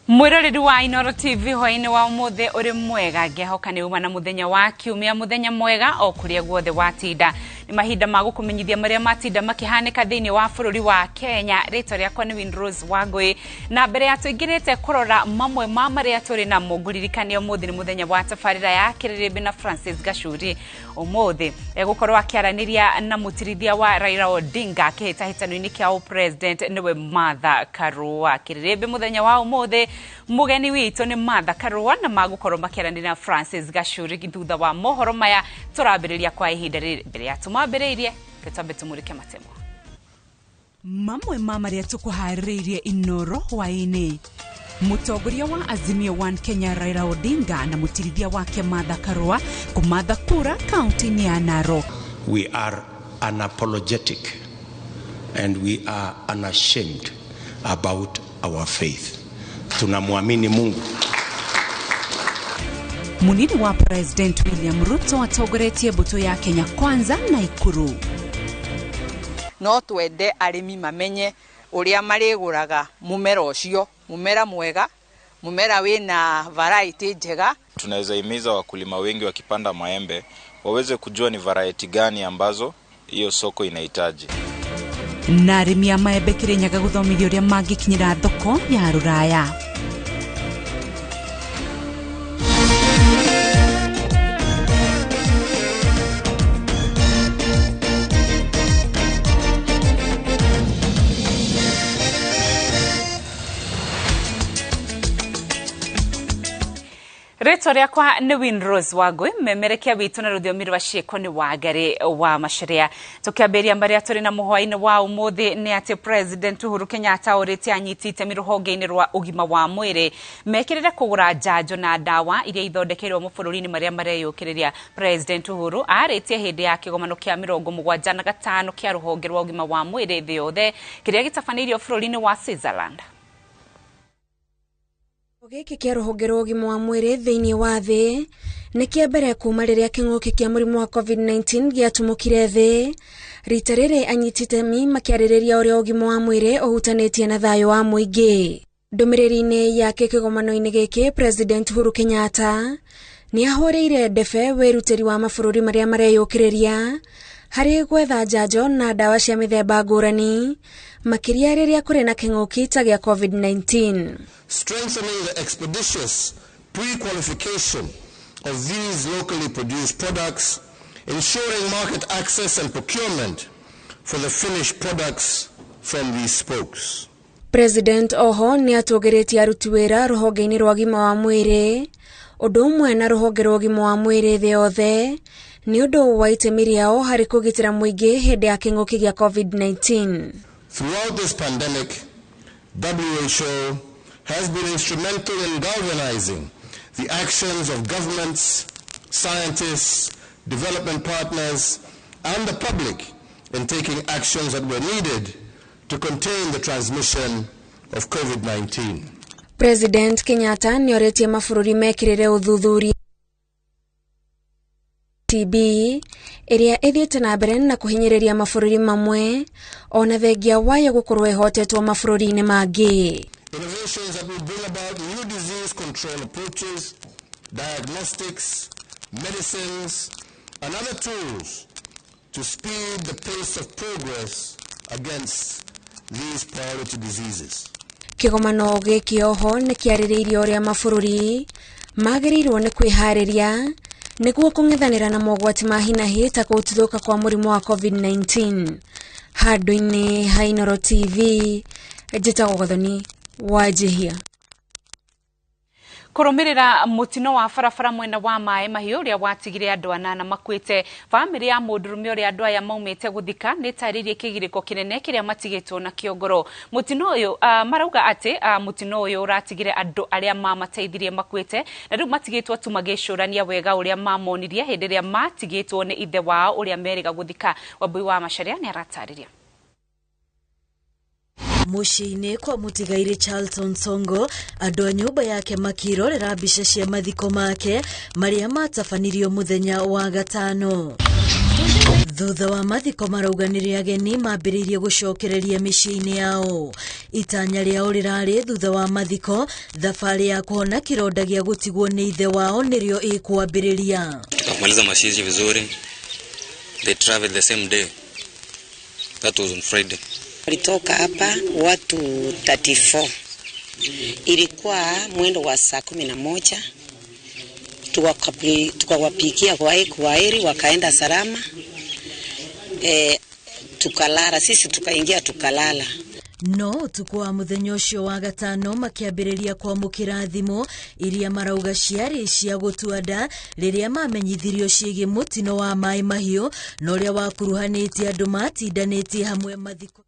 Mwiroreri wa Inooro TV hwaini wa umuthi uri mwega, ngehoka ni uma na muthenya wa kiumia, muthenya mwega o kuria guothe watinda. Ni mahinda ma gukumenyithia maria matinda makihanika thiini wa bururi wa Kenya. Ritwa riakwa ni Winrose Wangui, na mbere ya tuingirite kurora mamwe ma maria turi namo, nguririkania umuthi ni muthenya wa tabarira ya Kiririmbi na Francis Gachuri. Umuthi egukorwo akiaraniria na mutirithia wa Raila Odinga kihitahitano-ini kia president niwe Martha Karua. Kiririmbi muthenya wa umuthi mugeni witu ni Martha Karua na magukorwo makiaranĩria na Francis Gachuri thutha wa mohoro maya turambĩrĩria kwa ihinda rĩrĩ. Mbere ya tumambĩrĩirie twambe tumurike matemo mamwe ma marĩa tũkũharĩrĩirie Inooro hwaĩ-inĩ. Mũtongoria wa Azimio One Kenya Raila Odinga na mũtirithia wake Martha Karua kũmatha kura kaunti-inĩ ya Narok. We are unapologetic and we are unashamed about our faith. Tunamwamini Mungu. Munini wa President William Ruto atongoretie mbũtũ ya Kenya Kwanza na Ikuru. No twende arĩmi mamenye ũrĩa marĩgũraga mumera ũcio, mumera mwega, mumera wĩna variety njega. Tunaweza himiza wakulima wengi wakipanda maembe waweze kujua ni variety gani ambazo hiyo soko inahitaji. Na arĩmi a maembe Kirinyaga gũthomithio ũrĩa mangĩkinyĩra thoko ya rũraya. Rĩtwa rĩakwa nĩ Winrose Wangui, memerekia witũ na rũthiomi rwa ciĩko nĩ Wangari wa Macharia. Tũkĩambĩrĩria marĩa tũrĩ na mũhwaĩ-inĩ wa ũmũthĩ nĩ atĩ President Uhuru Kenyatta ũrĩte anyiti itemi rũhonge-inĩ rwa ũgima wa mwĩrĩ mekĩrĩre kũgũra njanjo na ndawa iria ithondekeirwo mabũrũri-inĩ marĩa mareyũkĩrĩria. President Uhuru arĩtie hĩndĩ ya kĩgomano kĩa 75 kĩa rũhonge rwa ũgima wa mwĩrĩ thĩ yothe kĩrĩa gĩtabanĩirio bũrũri-inĩ wa Switzerland. Gĩkĩ kĩa rũhonge rwa ũgima wa mwĩrĩ thĩinĩ wa thĩ nĩ kĩa mbere kuma rĩrĩa kĩng'ũki kĩa mũrimũ wa COVID-19 gĩatumũkire thĩ. Rita rĩrĩ anyiti itemi makĩarĩrĩria ũrĩa ũgima wa mwĩrĩ ũhutanĩtie na thayũ wa mũingĩ. Ndũmĩrĩri-inĩ yake kĩgomano-inĩ gĩkĩ, President Uhuru Kenyatta nĩ ahũrĩire ndebe wĩrutĩri wa mabũrũri marĩa mareyũkĩrĩria harĩ gwetha njanjo na ndawa cia mĩthemba ngũrani, makĩria rĩrĩa kũrĩ na kĩng'ũki ta gĩa COVID-19. Strengthening the expeditious pre-qualification of these locally produced products, ensuring market access and procurement for the finished products from these spokes. President oho nĩ atũgĩrĩtie aruti wĩra rũhonge-inĩ rwa ũgima wa mwĩrĩ ũndũ ũmwe na rũhonge rwa ũgima wa mwĩrĩ thĩ yothe nĩ ũndũ wa itemi rĩao harĩ kũgitĩra mũingĩ hĩndĩ ya kĩng'ũki gĩa COVID-19. Throughout this pandemic, WHO has been instrumental in galvanizing the actions of governments, scientists, development partners, and the public in taking actions that were needed to contain the transmission of COVID-19. President Kenyatta nĩorĩtie mabũrũri mekĩrĩre ũthuthuria TB ĩrĩa ĩthiĩte na mbere na kũhinyĩrĩria mabũrũri mamwe ona thengia wayo gũkorwo ĩhotetwo mabũrũri-inĩ mangĩ. Innovations that will bring about new disease control approaches, diagnostics, medicines, and other tools to speed the pace of progress against these priority diseases. Kĩgomano gĩkĩ oho nĩ kĩarĩrĩirie ũrĩa mabũrũri magĩrĩirwo nĩ kwĩharĩria nĩguo kũng'ethanĩra na mogwati ma hi na hi ta gũtuthũka kwa mũrimũ wa COVID-19. Handũ-inĩ ha Inooro TV, njĩtagwo Gathoni Wanjihia. Kũrũmĩrĩra mũtino wa barabara mwena wa Maĩ Mahiũ ũrĩa watigire andũ anana makuĩte, bamĩrĩ ya mũndũrũme ũrĩa andũ aya maumĩte gũthika nĩ ĩtarĩirie kĩgirĩko kĩnene kĩrĩa matigĩtwo nakĩo ngoro. Mũtino ũyũ marauga atĩ mũtino ũyũ ũratigire andũ arĩa mamateithirie makuĩte na rĩu matigĩtwo tu magĩcũrania wega ũrĩa mamonirie hĩndĩ ĩrĩa matigĩtwo nĩ ithe wao ũrĩa merĩga gũthika. Wambui wa Macharia nĩ aratarĩria. Mũciĩ-inĩ kwa mũtigairĩ Charlton Songo, andũ a nyũmba yake makĩrorera mbica cia mathiko make marĩa matabanirio mũthenya wa gatano. Thutha wa mathiko marauga nĩrĩo ageni mambĩrĩirie gũcokereria mĩciĩ-inĩ yao. Itanya rĩao rĩrarĩ thutha wa mathiko thabarĩ ya kũhona kĩronda gĩa gũtigwo nĩ ithe wao nĩrĩo ĩkwambĩrĩria. Tukamaliza mazishi vizuri. They traveled the same day. That was on Friday. Walitoka hapa watu 34. Ilikuwa mwendo wa saa 11. Tukawapikia kwaheri, wakaenda salama. Tukalala sisi, tukaingia tukalala. No ũtukũ wa mũthenya ũcio wa gatano makĩambĩrĩria kwamũkĩra thimũ iria marauga ciarĩ cia gũtua nda rĩrĩa mamenyithirio ciĩgiĩ mũtino wa maĩ mahiũ na ũrĩa wakuruhanĩtie andũ matindanĩtie hamwe mathiko.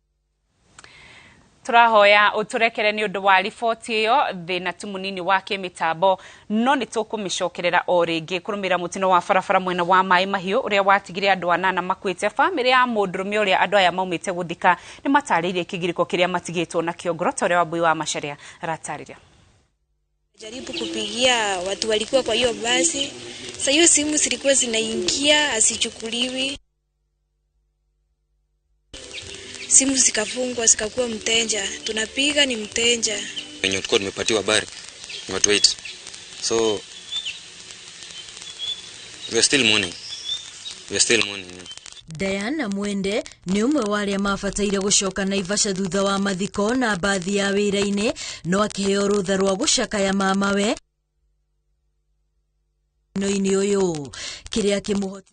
Tũrahoya ũtũrekere nĩ ũndũ wa riboti ĩyo thĩna tu mũnini wa kĩmĩtambo, no nĩ tũkũmĩcokerera o rĩngĩ. Kũrũmĩrĩra mũtino wa barabara mwena wa Maĩ Mahiũ ũrĩa watigire andũ 8 makuĩte, bamĩrĩ ya mũndũrũme ũrĩa andũ aya maumĩte gũthika nĩ matarĩirie kĩgirĩko kĩrĩa matigĩtwo nakĩo ngoro ta ũrĩa Wambui wa Macharia aratarĩria. Jaribu kupigia watu walikuwa kwa hiyo basi, sasa hiyo simu zilikuwa zinaingia asichukuliwi, simu zikafungwa zikakuwa mteja, tunapiga ni mteja. Wenye tulikuwa tumepatiwa habari ni watu 8. So we are still mourning. We are still mourning. Diana Mwende nĩ ũmwe wa arĩa mabataire gũcoka Naivasha thutha wa mathiko na bathi ya wĩra-inĩ, no akĩheo rũtha rwa gũcakaya mamawe no-inĩ ũyũ kĩrĩa kĩmũhoti